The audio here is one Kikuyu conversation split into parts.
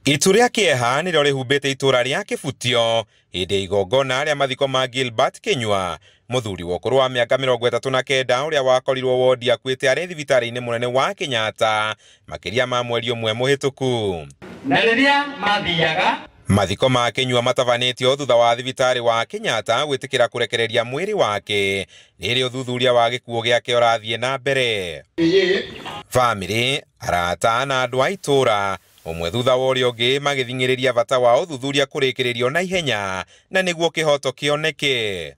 Itu rĩa kĩeha nĩrĩo rĩhumbĩte itũra rĩa Kĩbutio hĩndĩ ya igongona rĩa mathiko ma Gilbert Kinyua, mũthuri wa ũkũrũ wa mĩaka 39 ũrĩa wakorirwo wodi akuĩte arĩ thibitarĩ-inĩ mũnene wa Kenyatta makĩria ma mweri ũmwe mũhĩtũku. Na rĩrĩa mathiaga. Mathiko ma Kinyua matabanĩtio thutha wa thibitarĩ wa Kenyatta gwĩtĩkĩra kũrekereria mwĩrĩ wake rĩrĩa ũthuthuria wa gĩkuũ gĩake ũrathiĩ na mbere. Bamĩrĩ, arata na andũ a itũra ũmwe thutha wa ũrĩa ũngĩ magĩthing'ĩrĩria bata wa ũthuthuria kũrĩkĩrĩrio na ihenya na nĩguo kĩhoto kĩoneke.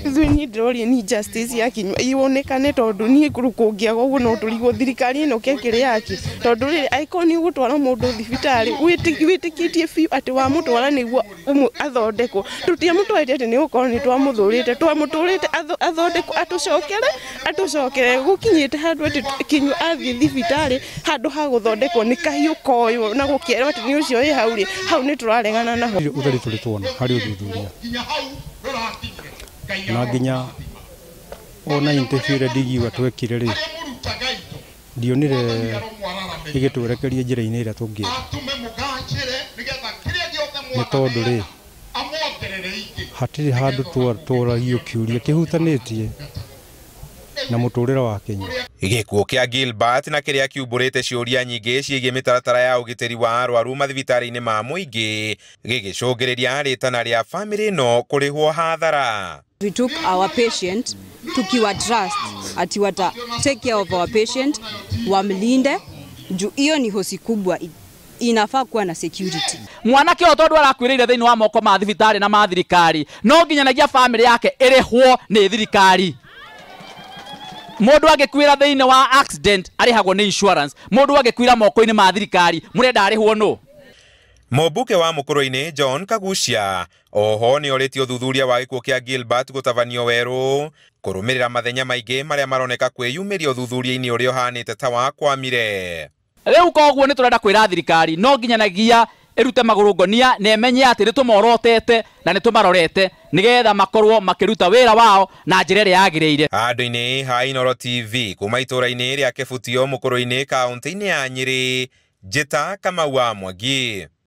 Ithuĩ niĩ ndĩroria ni justice ya Kinyua ionekane tondũ niĩ kũngĩaga ũguo no tũrigwo thirikari ĩno kĩkĩrĩ yake, tondũ rĩrĩ angĩkorwo nĩ ũgũtwara mũndũ thibitarĩ wĩtĩkĩtie biũ atĩ wamũtwara nĩguo athondekwo, tũtiamũtwarĩte atĩ nĩ gũkorwo nĩ twamũthũrĩte, twamũtũrĩte athondekwo atũcokere gũkinyĩte handũ atĩ Kinyua athiĩ thibitarĩ handũ ha gũthondekwo nĩ kahiũ koywo na gũkĩerwo atĩ nĩ ũcio wĩ hau rĩ, hau nĩ tũraregana naho. Ũtheri tũrĩ tuona harĩ ũthuthuria na nginya ona interview ĩrĩa ndingiuga twekire rĩ, ndionire ĩgĩtwerekeria njĩra-inĩ ĩrĩa tũngĩenda, nĩ tondũ rĩ hatirĩ handũ twaragio kĩũria kĩhutanĩtie na mũtũrĩre wa Kenya. Gĩkuũ kĩa Gilbert na kĩrĩa kiumbũrĩte ciũria nyingĩ ciĩgiĩ mĩtaratara ya ũgitĩri wa arwaru mathibitarĩ-inĩ ma mũingĩ gĩgĩcũngĩrĩria rĩtana rĩa bamĩrĩ ĩno kũrĩhwo hathara. We took our patient tukiwa trust ati wata take care of our patient, wamlinde juu hiyo ni hosi kubwa inafaa kuwa na security. Mwanake ũyũ tondũ arakuĩrĩire thĩinĩ wa moko ma thibitarĩ na ma thirikari, no nginyanagia bamĩrĩ yake ĩrĩhwo nĩ thirikari. Mũndũ angĩkuĩra thĩinĩ wa accident arĩhagwo nĩ insurance, mũndũ angĩkuĩra moko-inĩ ma thirikari mũrenda arĩhwo nũ? Mũmbunge wa Mũkũrũ-inĩ John Kagucia oho nĩ orĩtie ũthuthuria wa gĩkuũ kĩa Gilbert gũtabanio werũ kũrũmĩrĩra mathenya maingĩ marĩa maroneka kwĩyumĩria ũthuthuria-inĩ ũrĩa ũhanĩte ta wakwamire. Rĩu koguo nĩ tũrenda kwĩra thirikari no nginyanagia ĩrute magũrũ ngonia na ĩmenye atĩ nĩ tũmorotete na nĩ tũmarorete nĩgetha makorwo makĩruta wĩra wao na njĩra ĩrĩa yagĩrĩire. Handũ-inĩ ha Inooro TV kuma itũra-inĩ rĩa Kĩbutio Mũkũrũ-inĩ kaũntĩ-inĩ ya Nyĩrĩ, Njĩta Kamau wa Mwangi.